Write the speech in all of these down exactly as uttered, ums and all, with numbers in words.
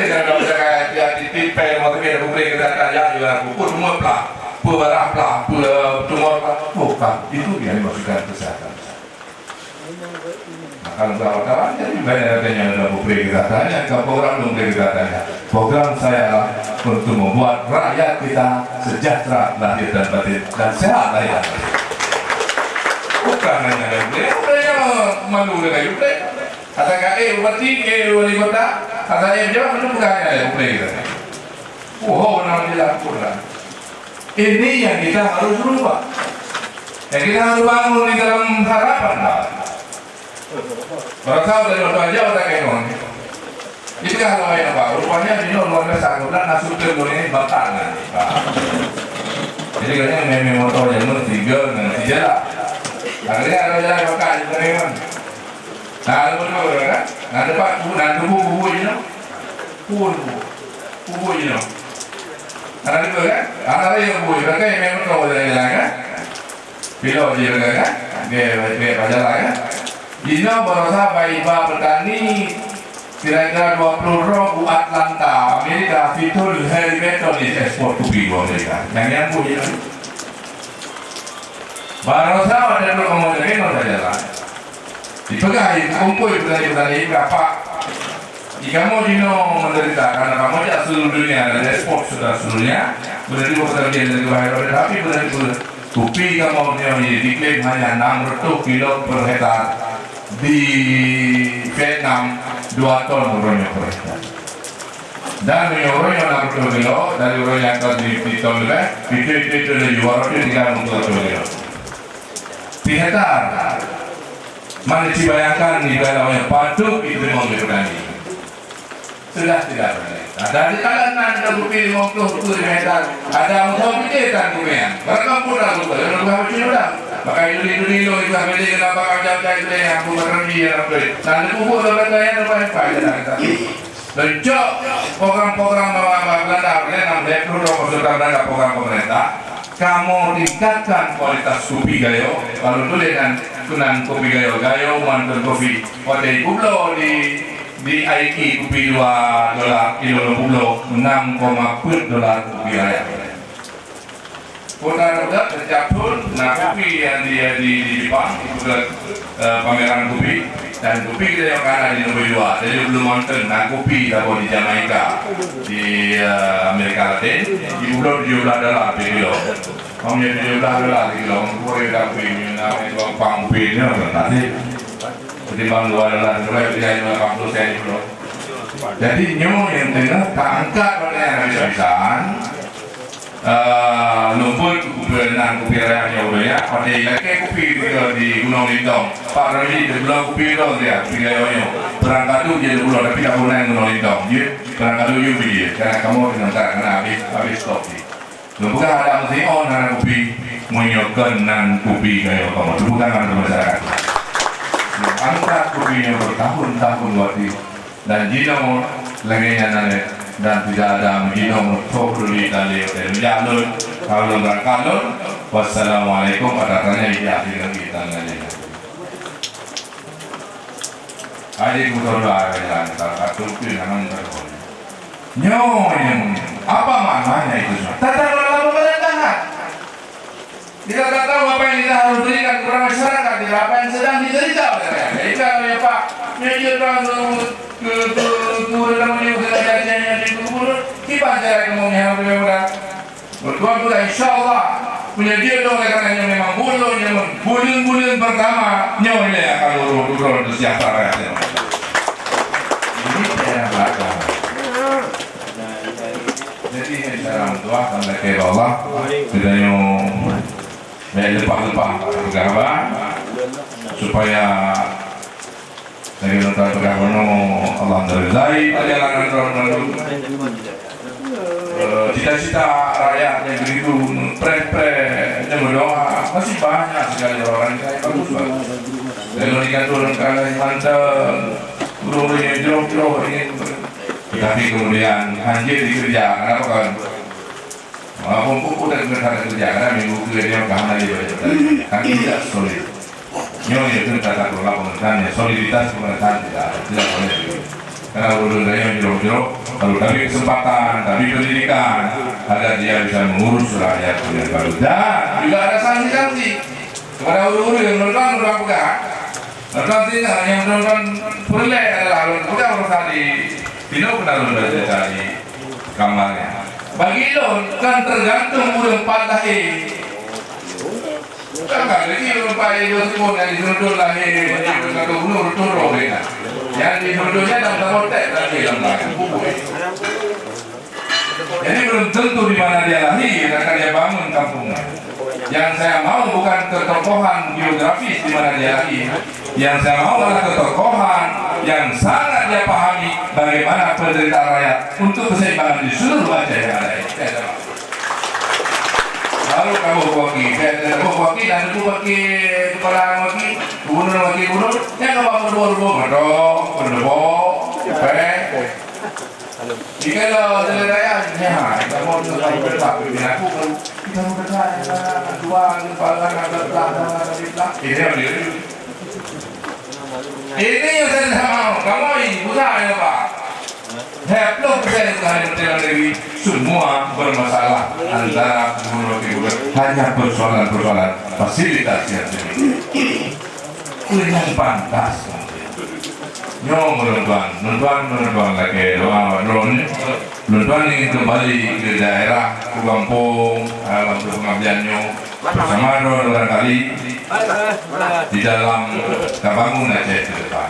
Kalau saya tiap titik pen mau pergi ada bubri kesehatan ya juga aku pun semua pelah, pun barang pelah, pun tumor pelah, bukan itu yang dimaksudkan kesehatan. Nah, kalau kawan-kawan jadi banyak katanya ada bubri kesehatan ya, kalau program belum bubri kesehatan ya. Program saya adalah untuk membuat rakyat kita sejahtera lahir dan batin dan sehat lahir dan batin. Bukan hanya ada bubri, bubri yang malu dengan bubri. Asai ka éh bupati, éh wali kota, asai éh pejabat, itu bukan hanya éh pemerintah. Oh, nama jelas pun lah. Ini yang kita harus rubah. Yang kita harus bangun di dalam harapan lah. Merasa dari orang aja udah kayak orang. Itu kan kalau yang apa? Rupanya di luar biasa, aku bilang, nasib ke dunia ini batal lah. Jadi katanya memang motor yang tiga dan tiga lah. Akhirnya ada jalan bakal di sana kan. Nah, ada pun apa kan? Nah, tempat kubu, nah, kubu, kubu je noh. Kubu, kubu. Kubu je noh. Ada juga kan? Ada lagi kubu je. Berarti memang betul jalan-jalan kan? Pilot je kan? Dia, dia jalan kan? Di noh barosa bak iba petani kira-kira dua puluh droe buat Atlanta, Amerika, situ Harry Benton di ekspor kupi dua Amerika. Yang nyambung je noh. Barosa ada dua kamu jadi noh jalan. Dipeugah, dikumpul petani-petani, "Bapak, di kamoe jinoe menderita karena kamoe jak seluruh dunia dan ekspor sudah seluruhnya, beuna dua kali lebih baik, tapi beuna dua kupi kamoe nyoe diklaim hanya enam ratus kilo per hektar, di Vietnam dua ton uroe nyoe per hektar." Dan meunyoe uroe nyoe enam ratus kilo, dari uroe nyoe akan di, di ton lebih, itu, itu, itu laju, dua ratus tiga puluh kilo. Pi hektar. Mana dibayangkan di dalamnya patut diterima oleh petani. Sudah tidak berani. Ada di tangan nan ada kupi lima puluh ribu hektar. Ada musuh pikir dan kupian. Barang pun dah lupa. Yang lupa macam mana? Pakai duri-duri lo, ikan beli, kenapa kau jauh cari beli yang aku berani yang aku beli. Nah, di kubur lo kata yang lupa apa aja dah kata. Lencok program-program Belanda, Belanda, Belanda, program pemerintah. Kamoe tingkatkan kualitas kupi Gayo. Kalau tuléh nan keunan kupi Gayo, Gayo Mountain Coffee. Watèe jibloe di, di I T kupi dua dolar, kilo lhèe ploh, enam koma peuet dolar kupi raya. Kota Baghdad setiap tahun na kupi yang di, di, di Jepang, itu ke, eh, pameran kupi. Dan kupi kita yang kanan di nombor dua. Jadi belum nonton na kupi apa di Jamaika, di, eh, Amerika Latin, di tujuh belas dolar per kilo. Kamu jadi tujuh belas dolar kilo, kamu boleh dah beli ni, nak main gampang beli ni, nanti ketimbang dua dolar, dua dolar, dia lima puluh sen kilo. Jadi nyoe yang tengah tak angkat pada yang habis-habisan. Eh, lumpur kupi nan kupi raya nyoe udah ya, pada lagi kupi juga di Gunung Lintong. Pak Ramli dia belum kupi tu dia, kupi raya nyoe. Perang kadu dia belum, tapi tak pernah Gunung Lintong. Dia perang kadu you beli, karena kamu dengan tak kena habis, habis stok dia. Lôn peugah ada meusigoe hana kupi, meunyoe kon nan kupi Gayo kamoe. Tepuk tangan untuk masyarakat. Angkat kupi nyoe bertahun-tahun waktu. Dan jinoe lagèe nyan nan, dan tidak ada jinoe meuthôh duli tali hotel. Meujak lôn, kalau lôn berangkat lôn. Wassalamualaikum warahmatullahi wabarakatuh. Haji Gubernur Raya Jalan, salah satu pilihan yang terbaik. Nyoe, apa maknanya itu semua? Tata kelola pemerintahan. Kita tak tahu apa yang kita harus berikan kepada masyarakat, tidak apa yang sedang diderita oleh rakyat. Jadi kalau ya Pak, nyoe je tuan ke, ke, ke, ke, ke, kita cara kamu yang mudah. Betul pula, insya Allah, meunyoe jeuet lôn, karena nyoe memang buleuen, nyoe buleuen-buleuen pertama, nyoe ilèe akan lôn, lôn, lôn, lôn siap para. Ini daerah belakang. Jadi, insya Allah, sampai ke bawah, kita nyoe, baik lepas-lepas, supaya Lagèe lôn peugah bunoe, Allah neuridai perjalanan droe meunurot. Eh, cita-cita rakyat nyang begitu preh-preh, nyang meudoa, masih banyak sekali orang-orang yang bagus, Pak. Lalu di kantor Kalimantan, guru-guru yang jroh-jroh ingin ber-, tetapi kemudian hanjeuet dikerja, kenapa kan? Walaupun pupuk dan kena kerja, karena minggu ke dia akan ada dia baca tadi. Kan tidak solid. Nyoe itu tata kelola pemerintahan, ya, soliditas pemerintahan tidak ada, tidak boleh begitu. Karena ureueng lain jroh-jroh, Perlu tabri kesempatan, tabri pendidikan agar dia bisa mengurus rakyat dengan bagus. Dan juga ada sanksi-sanksi kepada ureuëng-ureuëng yang melakukan, melakukan peugah. Melakukan tinggal yang melakukan peureulée adalah ureuëng peugah urusan di Tino pernah lôn baca di kamarnya. Bagi lôn kan tergantung ureuëng pat lahé. Kan lagi ureuëng pat lahé dua sibon yang disundul lahé, yang disundul roh beda. Yang disundulnya dalam sabotek lagi dalam lain. Jadi belum tentu di mana dia lahir akan dia bangun kampungnya. Yang saya mau bukan ketokohan geografis di mana dia lahir. Yang saya mau adalah ketokohan yang sangat dia pahami bagaimana penderitaan rakyat untuk keseimbangan di seluruh Aceh yang ada ini. Saya mau. Baru kamu wakil, saya tidak mau wakil dan itu wakil kepala wakil, gubernur wakil gubernur, yang kamu berdua-dua, Medo, Pendopo, Peh. Jikalau jalan raya, ya, kita mau tentang berdebat, pimpin aku kan. Kita mau berdebat, dua, kepala, ada belah, ada belah. Ini yang dia. Ini yang saya tidak mau. Kamu ini, usaha ya, Pak. Saya belum percaya dengan Menteri Dalam Negeri. Semua bermasalah antara gubernur wakil gubernur. Hanya persoalan-persoalan fasilitas yang sedikit. Itu yang pantas. Nyoe meunurot tuan, meunurot tuan, meunurot tuan lakée doa awak droe nyoe. Meunurot tuan ingin kembali ke daerah, ke gampông, dalam pengabdian nyoe. Bersama droe barangkali di dalam kabangun Aceh ke depan.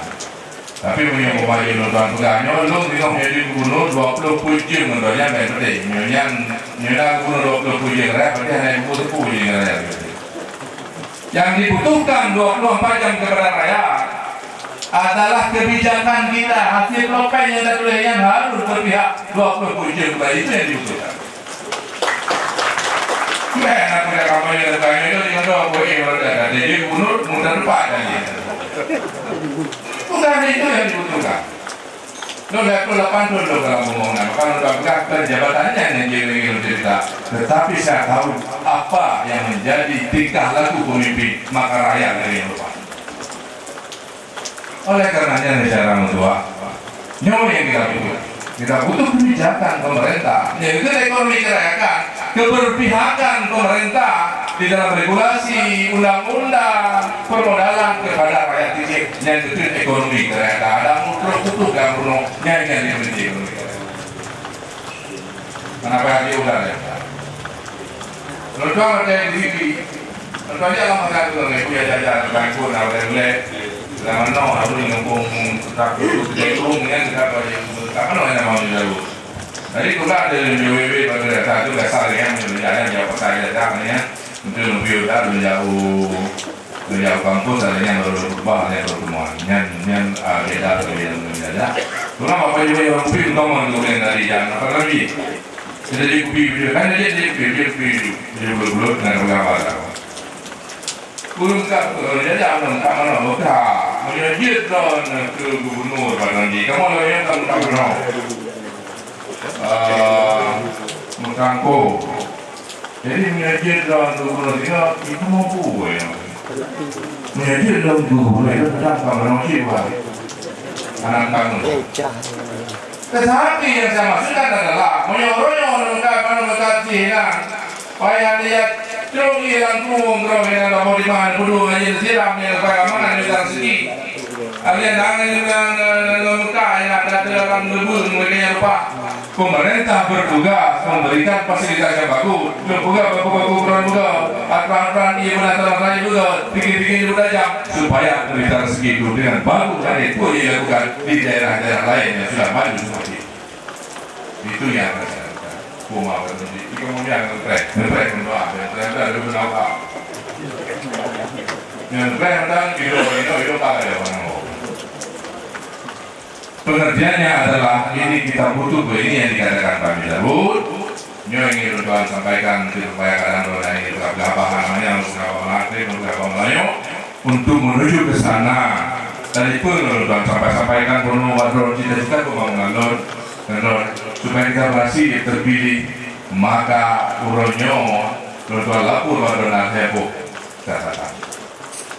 Tapi meunyoe umpama meunurot tuan peugah nyoe, lôn singoh jadi gubernur dua puluh peuet jeuem ngon droe nyan, lain penting. Nyoe nyan, nyoe na gubernur dua puluh peuet jeuem raya, berarti hana gubernur sepuluh jeuem raya. Yang dibutuhkan dua puluh empat jam kepada rakyat adalah kebijakan kita, hasil pulpen yang kita tulis yang harus berpihak dua puluh peuet jeuem kepada itu yang dibutuhkan. Meh, anak muda kamu yang tanya itu, dia tahu apa yang berada. Jadi gubernur mudah lupa tadi. Bukan itu yang dibutuhkan. Lôn dua puluh delapan tahun lôn dalam pembangunan, maka lôn peugah jabatannya yang jadi cerita. Tetapi saya tahu apa yang menjadi tingkah laku pemimpin, maka rakyat yang lupa. Oleh karenanya, secara mutlak, nyoe yang kita butuh. Kita butuh kebijakan pemerintah. Yang itu ekonomi kerakyatan, keberpihakan pemerintah di dalam regulasi, undang-undang, permodalan kepada rakyat kecil. Yang itu ekonomi kerakyatan. Ada mutlak butuh dan penuh. Yang yang dibenci ekonomi kerakyatan. Kenapa hati udah ya? Lôn tuan watèe di sini, lôn tuan jak lam masa tu, lôn kuliah jajan, bangkot, na watèe ulèe. Zaman now, lalu nyambung tak tu, tu, tu, tu, kan, kita bagi, tak mana yang mau dilalu. Jadi, tu lah ada yang W W W pada dasar tu, dasar yang menjadi yang pakai jajan, ya. Untuk lebih udah, lebih jauh. Beliau kampus ada yang baru berubah, ada pertemuan. Nyan, nyan, ah, beda dari yang menjajah. Kenapa Bapak Ibu yang lebih utama untuk yang dari jam delapan pagi? Kita jadi kopi, kan dia jadi kopi, dia kopi, dia bulut-bulut dengan gambar. Belum tak, kalau jadi apa, tak mana, buka. Menjadi tahun ke gubernur, Pak Ranji. Kamu ada yang tak, tak kenal. Ah, Mutangko. Jadi, meunyoe jeuet lom gubernur singoh, itu mampu, ya. Meunyoe jeuet lom gubernur, itu datang ka meunyoe cit, wah. Anak kamu. Tetapi yang saya maksudkan adalah, meunyoe uroe nyoe meukat, meukat sih, nah, payah lihat, trok di dalam kurung, trok di dalam bodi mana, kudu ngaji siram, ya, supaya aman, ada rezeki. Ada yang jangan, yang, yang, yang, yang meukat, ya, ada, ada dalam lebu, mereka yang lupa. Pemerintah bertugas memberikan fasilitas yang bagus, membuka buku-buku ukuran juga, aturan-aturan di penataran saya juga, tinggi-tinggi juga jam, supaya berita rezeki itu dengan bagus dan itu dilakukan di daerah-daerah lain yang sudah maju seperti itu. Itu yang akan saya lakukan. Cuma berhenti. Itu kemudian ngeprek, ngeprek mendoa, ngeprek ada mendoa. Ngeprek tentang hidup, hidup, hidup tak ada orang mau. Pengertiannya adalah ini kita butuh, ini yang dikatakan Pak Mizabud. Nyoe ingin tuan sampaikan supaya kadang orang ini berapa namanya, berapa mengakhir, berapa Melayu untuk menuju ke sana. Tadi pun tuan sampai sampaikan penuh waduh cita-cita pembangunan lor, lor, supaya kita berhasil terpilih, maka uroe nyoe tuan lapor pada heboh catatan.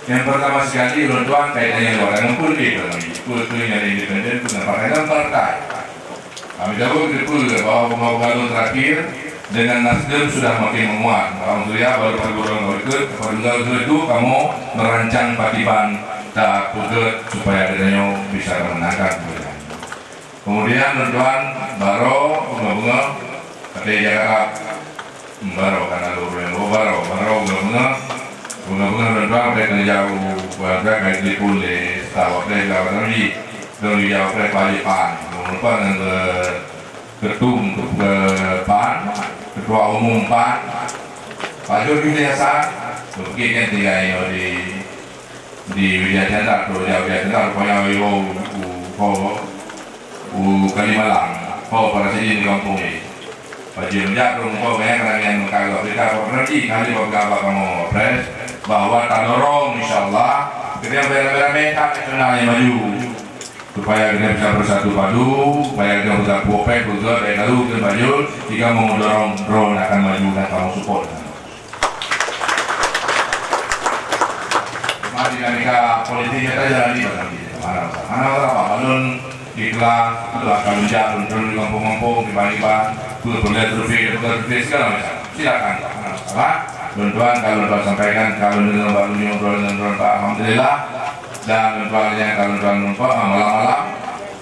Yang pertama sekali, ulôn tuan kaitannya luar dengan politik ekonomi. Betul yang independen, bukan partai dan partai. Kami Jaweueb dipeue bahwa bumoe galon terakhir dengan Nasdem sudah makin menguat. Bang Surya baru pergulung ikut, pergulung itu kamu merancang patiban tak peugét supaya geutanyoe bisa memenangkan pemilihan. Kemudian tuan-tuan, baro bunga-bunga, kata Jakarta, baro kana lurus, baro, baro bunga-bunga, bunga-bunga tuan-tuan, kata jauh, tuan-tuan, kata telefon deh, tahu apa yang kata lagi, dan dijawab oleh Pak Lipan, lupa dengan ketum ke PAN, ketua umum PAN, Pak Jurgen Hasan, mungkin yang tinggal di di Widya Chandra tu, Widya Chandra rupanya u, u, u, u Kalimalang, ho para sidin di kampung ni. Baju jak tu muka banyak orang yang mengkagak berita apa pernah di kali beberapa kamu pres bahwa tak dorong insyaallah kita beramai-ramai tak nasional yang maju supaya kita bisa bersatu padu, supaya kita bisa popek juga dari lalu kita maju, jika mau dorong drone akan maju dan kamu support. Cuma dinamika politik nyata jalan ni macam ni. Mana masalah? Mana masalah? Pak Balun ikhlas, itu akan menjadi turun di kampung-kampung, di Bali, Bang. Perlu perlu survei, perlu survei segala macam. Silakan, Pak. Mana masalah? Tuan-tuan, kalau tuan sampaikan, kalau dengan Pak Lunyung, tuan dengan tuan Pak, alhamdulillah. Dan tuan yang kalau tuan nampak, ah, malam-malam,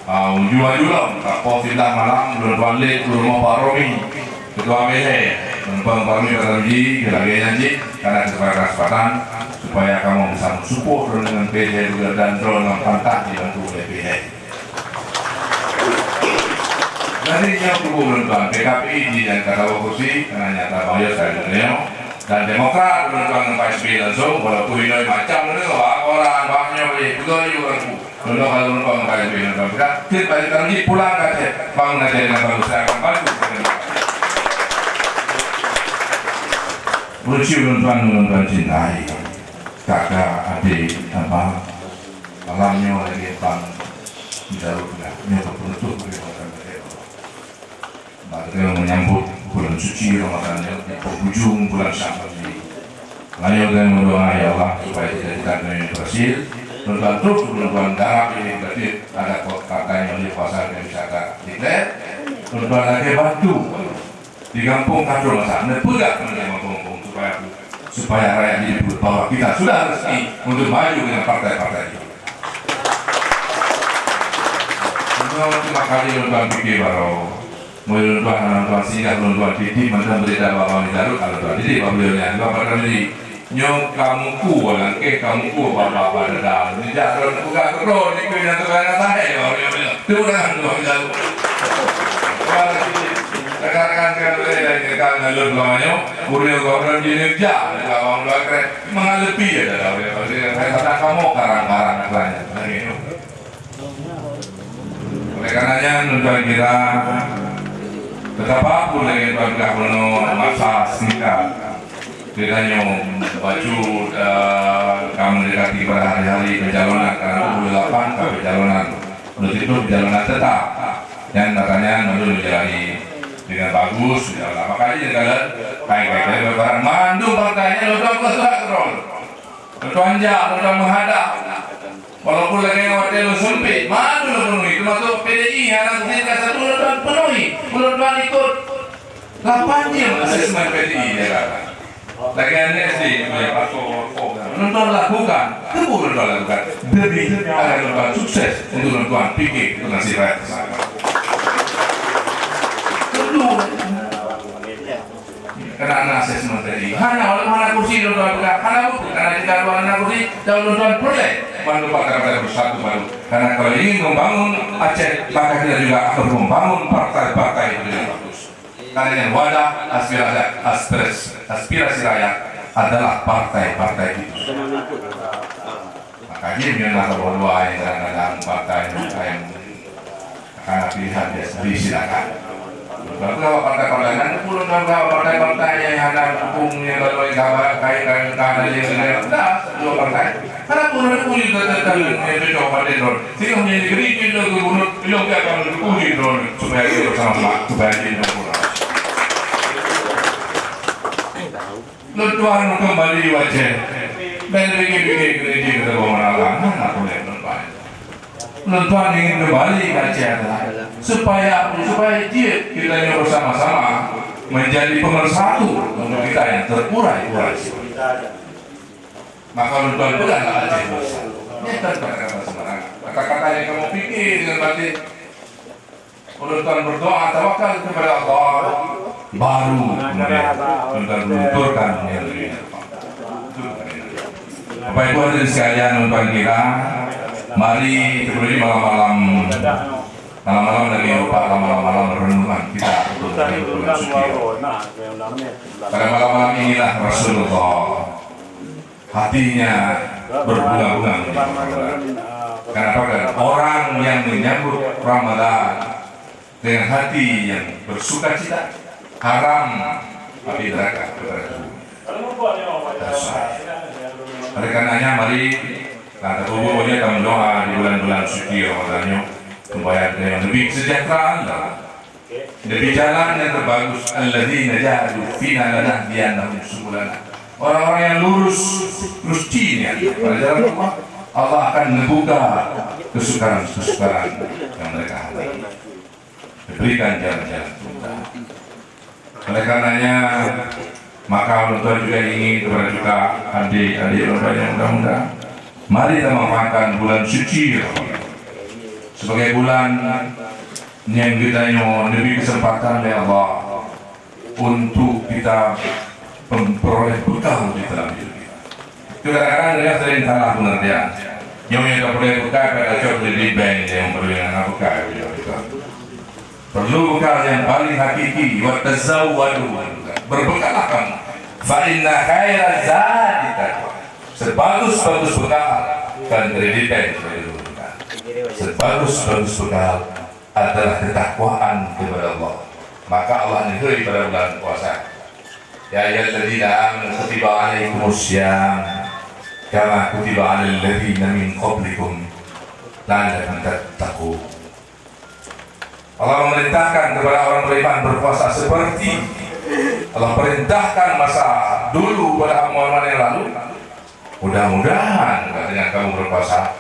ah, uju-uju lom, kapok sibelah malam, tuan-tuan lé ke rumah Pak Romi. Ketua P H, Tuan Pak Romi, Pak Tarmizi, lagèe nyan cit, karena kesempatan-kesempatan supaya kamu bisa mensupport dengan P H juga dan droe nyang pantas dibantu oleh P H. Jadi, nyoe kubu tuan P K P I di dan kata kursi, karena nyata bahaya saya dunia. Dan Demokrat, tuan-tuan, dengan Pak S B langsung, walaupun ini macam mana, orang banyak boleh juga juga aku. Lôn ka lôn ka meukawen pih lôn ka meukat, cit bak lôn ka pulang ka cit, bang na jadi nambah usaha ka bagus. Beureucue lôn tuan, lôn tuan cintai, kaka, adék, abang, malam nyoe lagèe bang, di dalam nyoe ka penutup dari makan. Bak lagèe menyambut bulan suci Ramadan nyoe di penghujung bulan Sya'ban nyoe. Mari kita berdoa, ya Allah, supaya cita-cita kami berhasil. Tuan-tuan terus bulan-bulan darab ini berarti ada kota katanya oleh kuasa dan wisata declare. Tuan-tuan lagi bantu di kampung Katrul masa, anda pegang di kampung supaya supaya rakyat ini bahwa kita sudah resmi untuk maju dengan partai-partai ini. Terima kasih tuan-tuan fikir baru. Meunyoe lôn tuan, lôn tuan singgah, lôn tuan titip mantong beurita bak Bang Jarud, kalau tuan titip bak beliau nyan, bak Pak Ramli. Nyoe ka muku, langkeh ka muku, bak, bak, bak dada. Nijak droe peugah keu droe, nikeue nyang teuka nyang sahé, bak beliau nyan. Teupeue tangan tu, Bang Jarud. Rekan-rekan sekalian, lain dekat ngon lôn selama nyoe, ureueng gobnyan jineuk jak, dekat Bang Dua Krek, menghadapi ya, dah, dah, dah, dah, dah, dah, kamoe karang-karang, lagi nyoe. Oleh karenanya, lôn tuan kira, betapa pun lagèe tuan ka bunoe masa singkat, geutanyoe bacut, eh, ka mendekati pada hari-hari pencalonan, karena dua puluh delapan ka pencalonan, dua puluh tujuh pencalonan tetap. Dan katanya, mandum menjalani dengan bagus, ya Allah. Makanya, dalam, hai, hai, hai, barang mandum partai nyan, lôn tuan buka surat keudroe. Lôn tuan jak, lôn tuan menghadap. Walaupun lagèe watèe lôn seumpét, mandum lôn penuhi. Teumasuk P D I, hana mungkin ka satu lôn tuan penuhi. Lôn tuan ikut lapan jeuem asesmen P D I di Jakarta. Lagèe aneuk S D, lôn tuan lakukan. Teupeu lôn tuan lakukan. Demi agar lôn tuan sukses untuk lôn tuan pikir untuk nasib rakyat tersangka. Tentu. Karena hana asesmen tadi. Hana, walaupun hana kursi lôn tuan peugah, hana buku, karena kita dua hana kursi, dan lôn tuan peureulèe bantu partai-partai bersatu baru. Karena kalau ingin membangun Aceh, maka kita juga akan membangun partai-partai itu dengan bagus. Karena dengan wadah aspirasi, aspirasi, aspirasi rakyat adalah partai-partai itu. Makanya, memang kalau dua yang kadang-kadang partai yang Karena pilihan dia sendiri, silakan. Beberapa partai-partai, kan, puluh beberapa partai-partai yang ada hukum, yang lalu yang kabar, kain, kain, kain, yang ada, dah, dua partai. Karena pun ada pun juga tentang yang cocok pada drone. Sehingga menjadi negeri, kita gubernur, beliau dia akan mendukung di drone supaya dia bersama, supaya dia bersama. Lôn tuan kembali wajah. Dan bagi-bagi gereja kita bawa malam, mana boleh lôn tuan. Lôn tuan ingin kembali ke Aceh adalah Supaya, supaya jeuet kita nyoe bersama-sama menjadi pemersatu untuk kita yang terurai-urai. Maka ulôn tuan peugahlah Aceh Masa. Ini kan kata-kata sembarangan. Kata-kata yang kamu pikir dengan batin. Ulôn tuan berdoa, tawakal kepada Allah, baru kemudian ulôn tuan lunturkan yang lebih. Bapak Ibu hadirin sekalian, ulôn tuan kira, mari kita beri malam-malam, malam-malam lagi, Pak, malam-malam renungan kita untuk bulan suci. Pada malam-malam inilah Rasulullah hatinya berbunga-bunga menjadi Ramadan. Kenapa kan? Orang yang menyambut Ramadan dengan hati yang bersukacita, haram api neraka kepada tubuhnya. Dosa. Oleh karenanya, mari kita berdoa di bulan-bulan suci Ramadan nyoe, supaya kita lebih kesejahteraan lah. Lebih jalan yang terbagus, alladzina jahadu fina lanahdiyannahum subulana. Orang-orang yang lurus, lurus niat pada jalan Allah, Allah akan membuka kesukaran-kesukaran yang mereka hadapi. Diberikan jalan-jalan kemudahan. Oleh karenanya, maka ulôn tuan juga ingin kepada juga adik-adik ulôn tuan yang muda-muda, mari kita manfaatkan bulan suci Ramadan sebagai bulan nyang geutanyoe neubri keuseumpatan lé Allah untuk kita memperoleh bekal di dalam hidup kita. Kadang-kadang kita sering salah pengertian. Nyoe nyang ka peureulèe bekal, ka tacok di bank nyang peureulèe hana bekal. Perlu bekal yang paling hakiki, wa tazawwadu. Berbekallah kamu. Fa inna khaira zadi taqwa. Sebagus-bagus bekal kan kredit bank. Sebagus-bagus bekal adalah ketakwaan kepada Allah. Maka Allah neugui pada bulan puasa. Ya ayyuhalladzina amanu kutiba alaikumus siyam kama kutiba alal ladzina min qablikum la'allakum tattaqun. Allah memerintahkan kepada orang beriman berpuasa seperti Allah perintahkan masa dulu pada umat-umat yang lalu. Mudah-mudahan dengan kamu berpuasa,